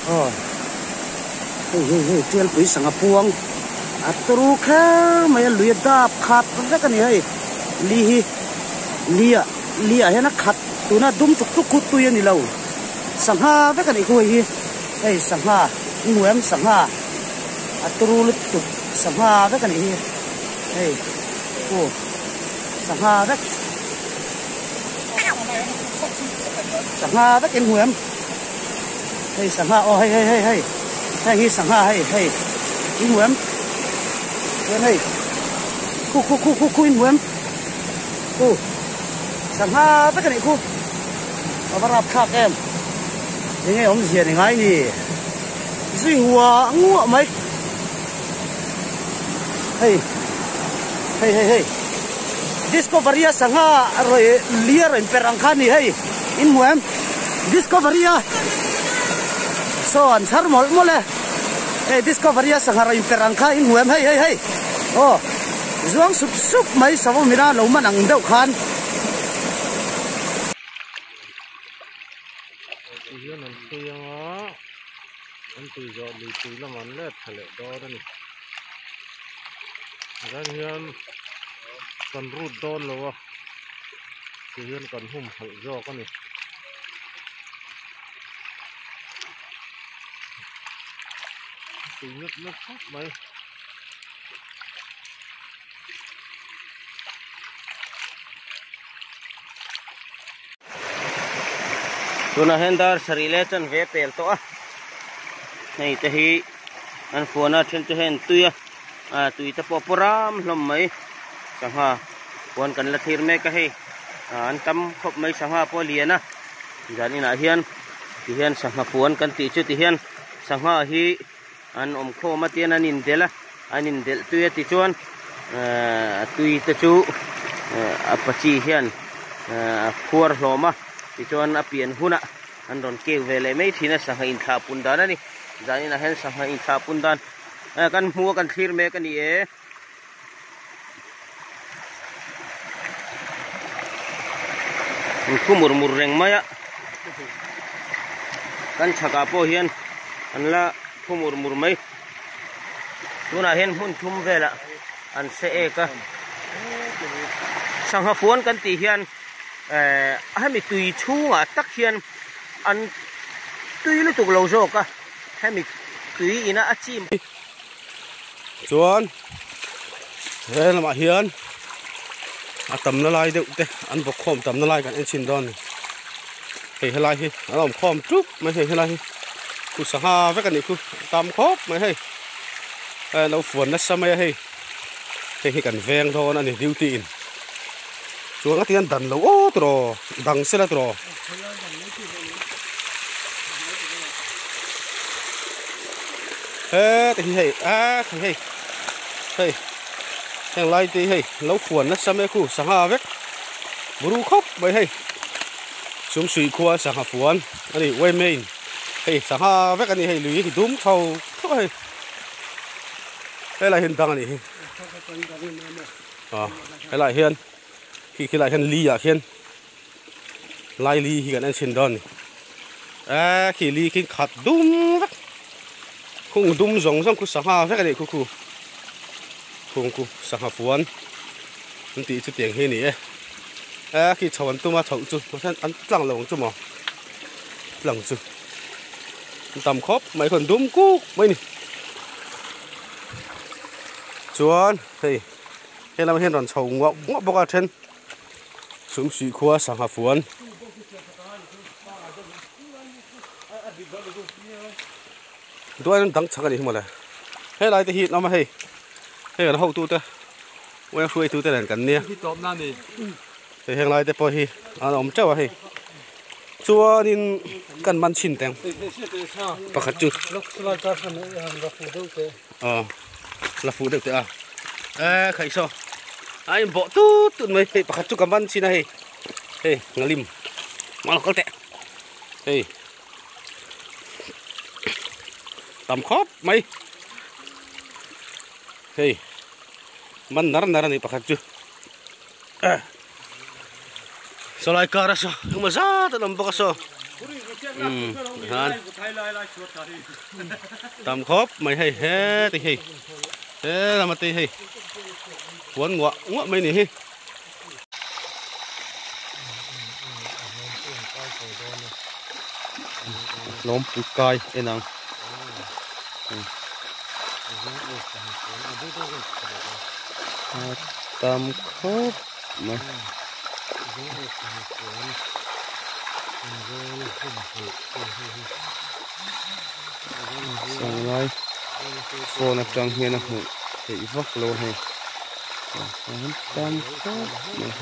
Aw hei hei hei Tialpui sangha puang a turu kher mai a lui a dap khat vek a ni hei li hi li ah li ah hian a khat tuna dum tuk tuk khu tui a ni lo sangha vek a nih khu hei hi hei sangha i hmu em sangha a turu lutuk sangha vek a nih hi hei khu sangha vek sangha vek in hmu em. Hei sangha aw hei hei hei hei heng hi sangha hei hei in hmu em chuan hei khu khu khu khu khu in hmu em khu sangha vek a nih khu a va rap thlak em enge awmzia ni ngai ni zui nguah nguah mai hei hei hei hei discovery a sangha rawi lia rawn perh ang kha a ni hei. In hmu em? Discovery a saw an chhar mawlh mawlh e. Hei Discovery a sangha rawn inperh ang kha in hmu em? Hei hei hei aw zuang sup sup mai savawm ina lo man ang deuh khan. Ti hian an hrui anga an tui zawh lui tui lamah an let thla leh dawn a ni. Tihian hian kan rut dawn lo a. Ti hian kan humhalh zawk a ni. Tui ngut ngut khawp mai. Tunah hian dar sarih leh chanve a pel tawh a hei te hi an fuan a then chu hei an tui a ah tui te pawh a paw ram hlawm mai sangha huan kan la thlir mek a hei ah an tam khawp mai sangha pawh a lian a zan inah hian ti hian sangha fuan kan tih chu ti hian sangha hi an awm khawm a tian an indelh a an indelh tui a tichuan ehh a tui te chu ehh a pachi hian ehh a khuar hlawm a tichuan a pian hunah an rawn keu ve leh mai thin a sangha inthlah pun dan a ni zaninah hian sangha inthlah pun dan eh kan hmu a kan thlir mek a ni e. An khu mur mur reng mai a kan chhakah pawh hian an la khu mur mur mai tunah hian hmun thum velah an se ek a sangha fuan kan tih hian eh hemi tui chhungah tak hian an tui lutuk lo zawk a hemi tui ina a chim. Chuan he lamah hian a tamna lai deuh te an bawk khawm tamna lai kan en chhin dawn a ni hei helai hi an awm khawm ṭup mai hei helai hi khu sangha vek a nih khu a tam khawp mai hei hei an lo fuan nasa mai a hei hei hi kan veng dawn a ni duty in chuan a tihian dan lo aw tiraw dang sela tiraw. He te hi hei a khai hei hei heng lai te hi hei lo fuan nasa mai a khu sangha vek buru khawp mai hei sumsui khua sangha fuan a ni uai main hei sangha vek a ni hei lui hi dum chho thluah a hei helai hian dang a nih hi ah helai hian khi khilai hian li ah khian. Lai li hi kan en chhin dawn a ni eee khi li khi khat dum vek khung dum zawng zawng khu sangha vek a nih khu khu khung khu sangha fuan an tih chu tiang hi a ni e eee khi chho an tum a chhoh chu mahse an tlang lo ang chu maw tlang chu an tam khawp mai khawn dum kuk mai a ni chuan hei helamah hian rawn chho nguah nguah bawk a then. Sumsih khua sangha fuan. Duai an dang chak a nih hi mawle. Helai te hi an awm a hei. Hei kan hotu te uang hruaitu te nen kan nia. Hei heng lai te pawh hi an awm teuh a hei. Chuanin kan man chhin teng pakhat chu. Aw la fuh deuh teh a eh khaih saw a in bawh tut tut mai hei pakhat chu ka man chin a hei hei ngalim mal kal teh hei tam khawp mai hei man nar nar a ni pakhat chu eh sawlai kar a saw engemaw zat an awm bawk a saw. Um han tam khawp mai hei heti hei he lama te hei puan nguah nguah mai ni hi. Lawmpui kai en ang. Tam khawp mai. Sanglai phone atang hian a hmuh theih vak lo a hei. Tam khawp mai.